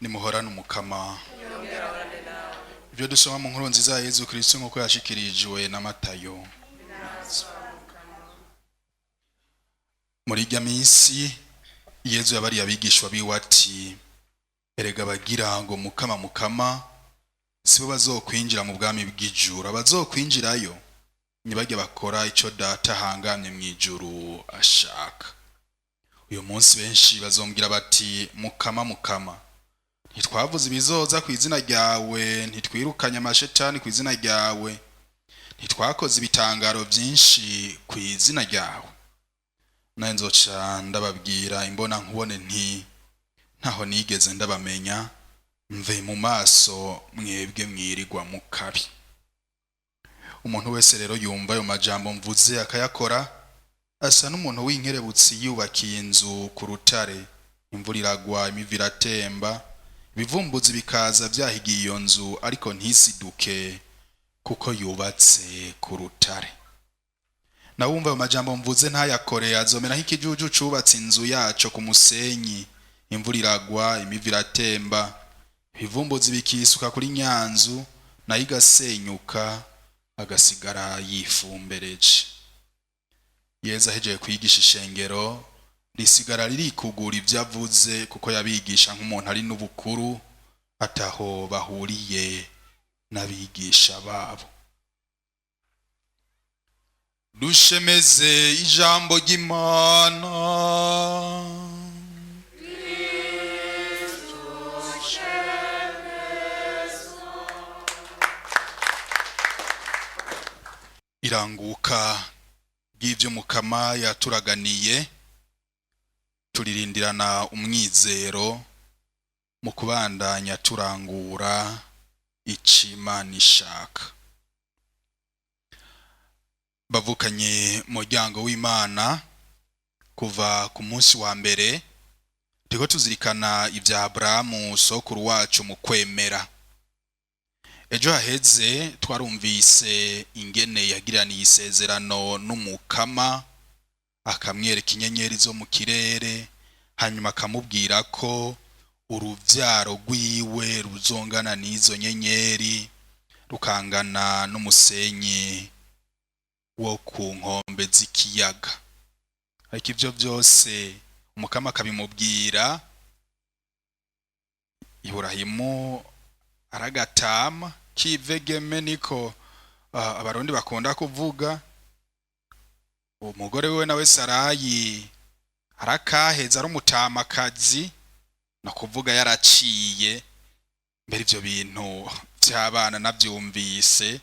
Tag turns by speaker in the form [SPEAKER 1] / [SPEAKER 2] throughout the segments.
[SPEAKER 1] Nimuhorane Umukama. Ibyo dusoma mu nkuru nziza ya Yezu Kristo nk'uko yashikirijwe na Matayo. Muri irya minsi Yezu yabariye abigishwa biwe ati: "Erega bagira ngo Mukama, Mukama, sibo bazokwinjira mu bwami bw'ijuru. Abazokwinjirayo nibajya bakora ico Data ahangamye mu ijuru ashaka. Uyu munsi benshi bazombwira bati: Mukama, Mukama, ntitwavuze ibizoza ku izina ryawe? Ntitwirukanye amashetani ku izina ryawe? Ntitwakoze ibitangaro byinshi ku izina ryawe? Nawe nzoca ndababwira imbona nkubone nti: Ntaho nigeze ndabamenya, mve mu maso mwebwe mwirirwa mu kabi. Umuntu wese rero yumva ayo majambo mvuze akayakora asa n'umuntu w'inkerebutsi yubakiye inzu ku rutare. Imvura iragwa, imivu iratemba, ibivumbuzi bikaza byahigiye iyo nzu, ariko ntisiduke kuko yubatse ku rutare. Nawe wumva ayo majambo mvuze ntayakore azomera nk'ikijuju cubatse inzu yaco ku musenyi. Imvura iragwa, imivu iratemba, ibivumbuzi bikisuka kuri nyanzu, nayo igasenyuka, agasigara yifumbereje." Yezu ahejeje kwigisha, ishengero risigara ririkugura ibyo avuze, kuko yabigisha nk'umuntu ari n'ubukuru, ataho bahuriye n'abigisha babo. Dushemeze ijambo ry'Imana. Iranguka ry'ibyo Mukama yaturaganiye turirindirana umwizero mu kubandanya turangura ico Imana ishaka. Bavukanye muryango w'Imana, kuva ku munsi wa mbere turiko tuzirikana ibya Aburahamu sokuru wacu mu kwemera. Ejo haheze twarumvise ingene yagiraniye isezerano n'Umukama, akamwereka inyenyeri zo mu kirere, hanyuma akamubwira ko uruvyaro rwiwe ruzongana n'izo nyenyeri, rukangana n'umusenyi wo ku nkombe z'ikiyaga. Ariko ivyo vyose Umukama akabimubwira Iburahimu aragatama kivegeme, niko Abarundi bakunda kuvuga. Umugore wiwe nawe Sarayi arakaheza, ari umutamakazi, no kuvuga yaraciye mbere. Ivyo bintu vy'abana navyumvise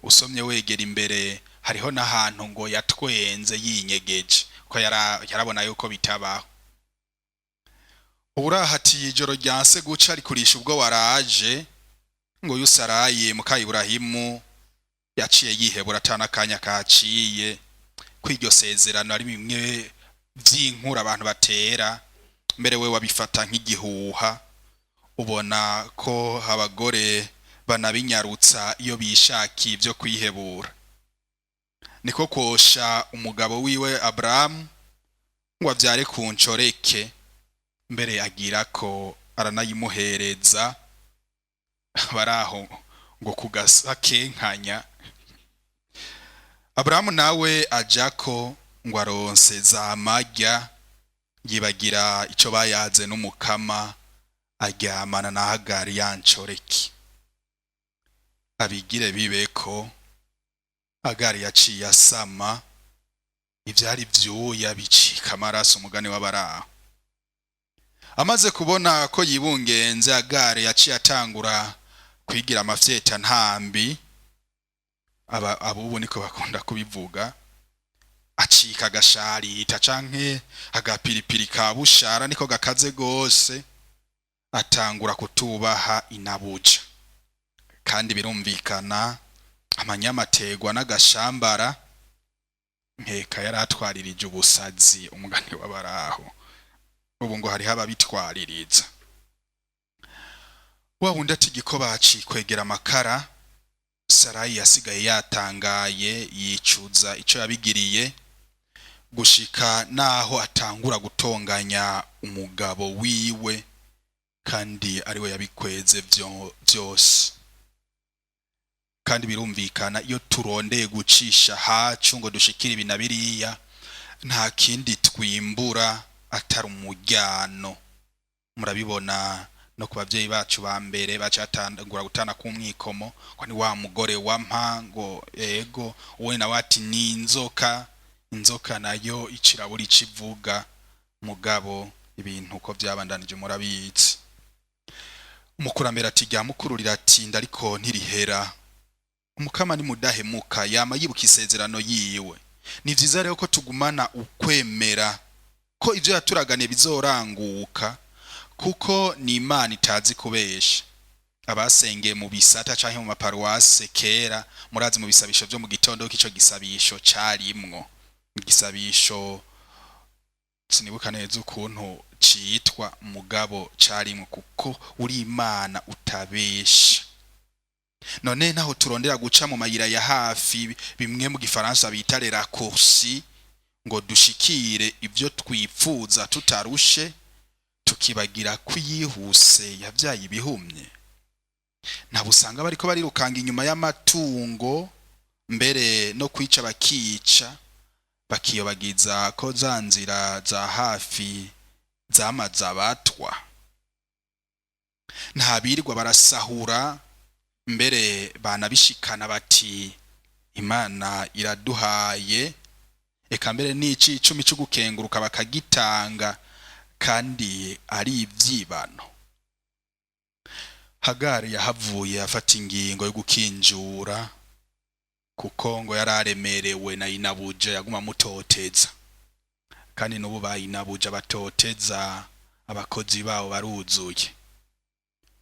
[SPEAKER 1] usomye wegera imbere, hariho n'ahantu ngo yatwenze yinyegeje ko yarabona yuko bitabaho. Uburahatiye ijoro ryanse guca, arikurisha ubwo waraje ngo uyu Sarayi muka Iburahimu yaciye yihebura atana akanya kaciye ko iryo sezerano ari bimwe vy'inkuru abantu batera, mbere we wabifata nk'igihuha. Ubona ko abagore banabinyarutsa iyo bishakiye ivyo kwihebura. Niko kosha umugabo wiwe Aburahamu ngo avyare ku ncoreke, mbere agira ko aranayimuhereza baraho ngo kugasakenkanya. Aburahamu nawe ajako ngo aronse za marya, yibagira ico bayaze n'Umukama, aryamana na Hagari ya ncoreke. Abigire bibeko, Hagari yaciye asama, ivyari vyuya bicika amaraso, umugani w'abaraho. Amaze kubona ko yibungenze, Hagari yaciye atangura kwigira amafyeta ntambi, abubu niko bakunda kubivuga, acika agasharita canke agapiripiri ka bushara niko gakaze gose, atangura kutubaha inabuja. Kandi birumvikana, amanyamategwa n'agashambara, nkeka yaratwaririje ubusazi, umugani w'abaraho. Ubu ngo hariho ababitwaririza. Wa wundi ati igiko bacikwegera amakara. Sarayi yasigaye yatangaye, yicuza ico yabigiriye, gushika naho atangura gutonganya umugabo wiwe. Kandi ariwe yabikweze vyose. Kandi birumvikana, iyo turondeye gucisha hacu ngo dushikire ibi na biriya, nta kindi twimbura atari umuryano. Murabibona no ku bavyeyi bacu ba mbere, bacatangura gutana k'umwikomo ngo ni wa mugore wampa, ngo ego, uwundi nawe ati ni inzoka. Inzoka nayo icira buri ikivuga. Mugabo ibintu uko vyabandanije murabizi. Umukurambere ati rya mukuru riratinda ariko ntirihera. Umukama ni mudahemuka, yama yibuka isezerano yiwe. Ni vyiza rero ko tugumana ukwemera ko ivyo yaturaganiye bizoranguka, kuko ni Imana itazi kubesha. Abasengeye mu bisata canke mu maparuwase kera, murazi mu bisabisho vyo mu gitondo ko ico gisabisho carimwo. Igisabisho sinibuka neza ukuntu citwa, mugabo carimwo, kuko uri Imana utabesha. None naho turondera guca mu mayira ya hafi, bimwe mu gifaransa bita les raccourcis, ngo dushikire ivyo twipfuza tutarushe, tukibagira ko iyihuse yavyaye ibihumye. Ntabwo usanga bariko barirukanga inyuma y'amatungo, mbere no kwica bakica, bakiyobagiza ko za nzira za hafi zamaze abatwa. Ntabirirwa barasahura, mbere banabishikana bati Imana iraduhaye, eka mbere n'ici icumi cyo gukenguruka bakagitanga, kandi ari ivyibano. Hagari yahavuye afata ingingo yo gukinjura, kuko ngo yari aremerewe na inabuja yaguma amutoteza. Kandi n'ubu bayinabuja batoteza abakozi babo baruzuye.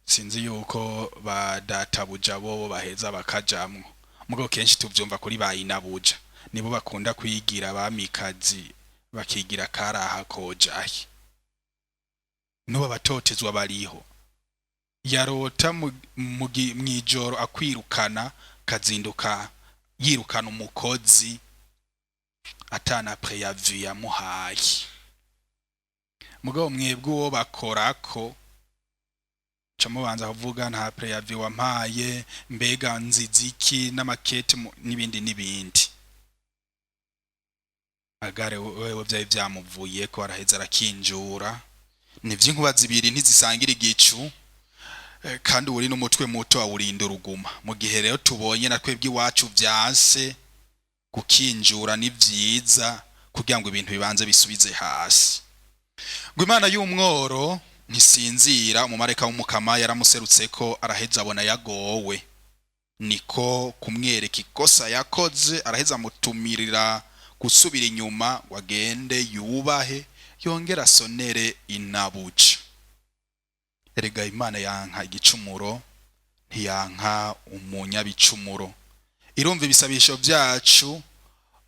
[SPEAKER 1] Sinzi yuko ba databuja bobo baheza bakajamwo, mugabo kenshi tuvyumva kuri bayinabuja, nibo bakunda kwigira abamikazi, bakigira karaha kojahe. N'ubu abatotezwa bariho. Yarota mw'ijoro akwirukana, kazinduka yirukana umukozi atana préavis yamuhaye. Mugabo mwebwe uwo bakorako ca mubanza kuvuga nta préavis wampaye, mbega nziziki n'amakete n'ibindi n'ibindi. Agare wewe vyari vyamuvuye ko araheza arakinjura. Nivyo, inkuba zibiri ntizisangira igicu. Kandi uri n'umutwe muto awurinda uruguma. Mu gihe rero tubonye na twebwe iwacu vyanse, gukinjura ni vyiza kugira ngo ibintu bibanze bisubize hasi. Ngo Imana y'umworo ntisinzira. Umumarayika w'Umukama yaramuserutse ko, araheza abona yagowe, niko kumwereka ikosa yakoze, araheza amutumirira gusubira inyuma ngo agende yubahe, yongera asonere inabuja. Erega Imana yanka igicumuro, ntiyanka umunyabicumuro. Irumva ibisabisho byacu,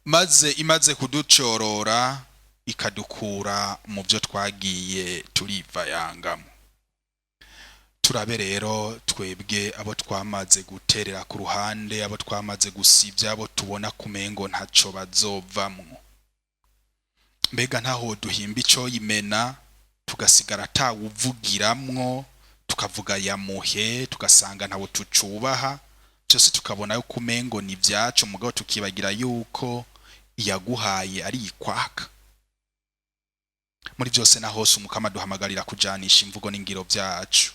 [SPEAKER 1] maze imaze kuducorora ikadukura mu byo twagiye turivayangamo. Turabe rero twebwe abo twamaze guterera ku ruhande, abo twamaze gusivya, abo tubona kumengo ntaco bazovamwo. Mbega ntaho duhimba ico yimena, tugasigara atawuvugiramwo, tukavuga yamuhe, tugasanga ntawo tucubaha, byose tukabona yuko umengo ni ibyacu, mugabo tukibagira yuko iyaguhaye ari ikwaka. Muri byose na hose, Umukama duhamagarira kujanisha imvugo n'ingiro byacu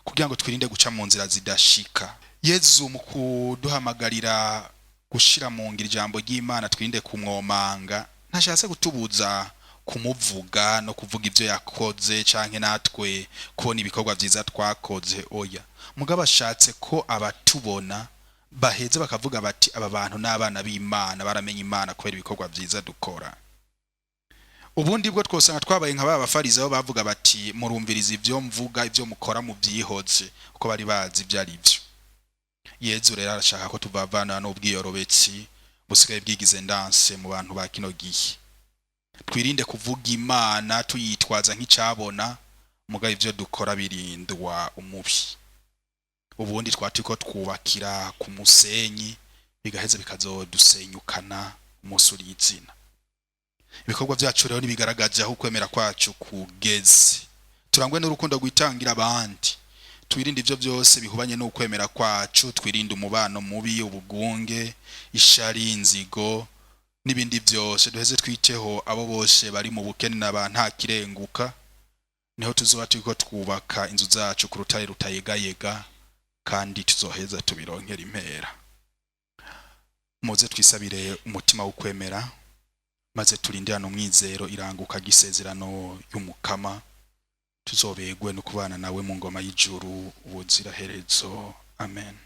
[SPEAKER 1] kugira ngo twirinde guca mu nzira zidashika. Yezu mu kuduhamagarira gushira mu ngiro ijambo ry'Imana, twirinde kumwomanga, ntashatse kutubuza kumuvuga no kuvuga ibyo yakoze canke natwe kubona ibikorwa vyiza twakoze, oya. Mugabo ashatse ko abatubona baheze bakavuga bati aba bantu n'abana b'Imana, baramenye Imana kubera ibikorwa vyiza dukora. Ubundi bwo twosanga twabaye nka ba bafarizayo bavuga bati murumviriza ibyo mvuga, ibyo mukora mubyihoze, kuko bari bazi ibyo ari byo. Yezu rero arashaka ko tuvavana n'ubwiyorobetsi busigaye bwigize ndanse mu bantu ba kino gihe. Twirinde kuvuga Imana tuyitwaza nk'icabona, mugabo ibyo dukora birindwa umubi. Ubundi twaba twubakira ku musenyi, bigaheza bikazodusenyukana umunsi uri izina. Ibikorwa byacu rero nibigaragaza aho ukwemera kwacu kugeze. Turangwe n'urukundo rwitangira abandi, twirinde ivyo byose bihubanye n'ukwemera kwacu, twirinde umubano mubi, ubugunge, ishari, inzigo n'ibindi byose. Duheze twiteho abo bose bari mu bukene na ba nta kirenguka. Niho tuzoba turiko twubaka inzu zacu ku rutare rutayegayega, kandi tuzoheza tubironkera impera. Muze twisabire umutima w'ukwemera, maze turindirane umwizero iranguka ry'isezerano y'Umukama, tuzobegwe no kubana nawe mu ngoma y'ijuru ubuziraherezo. Amen.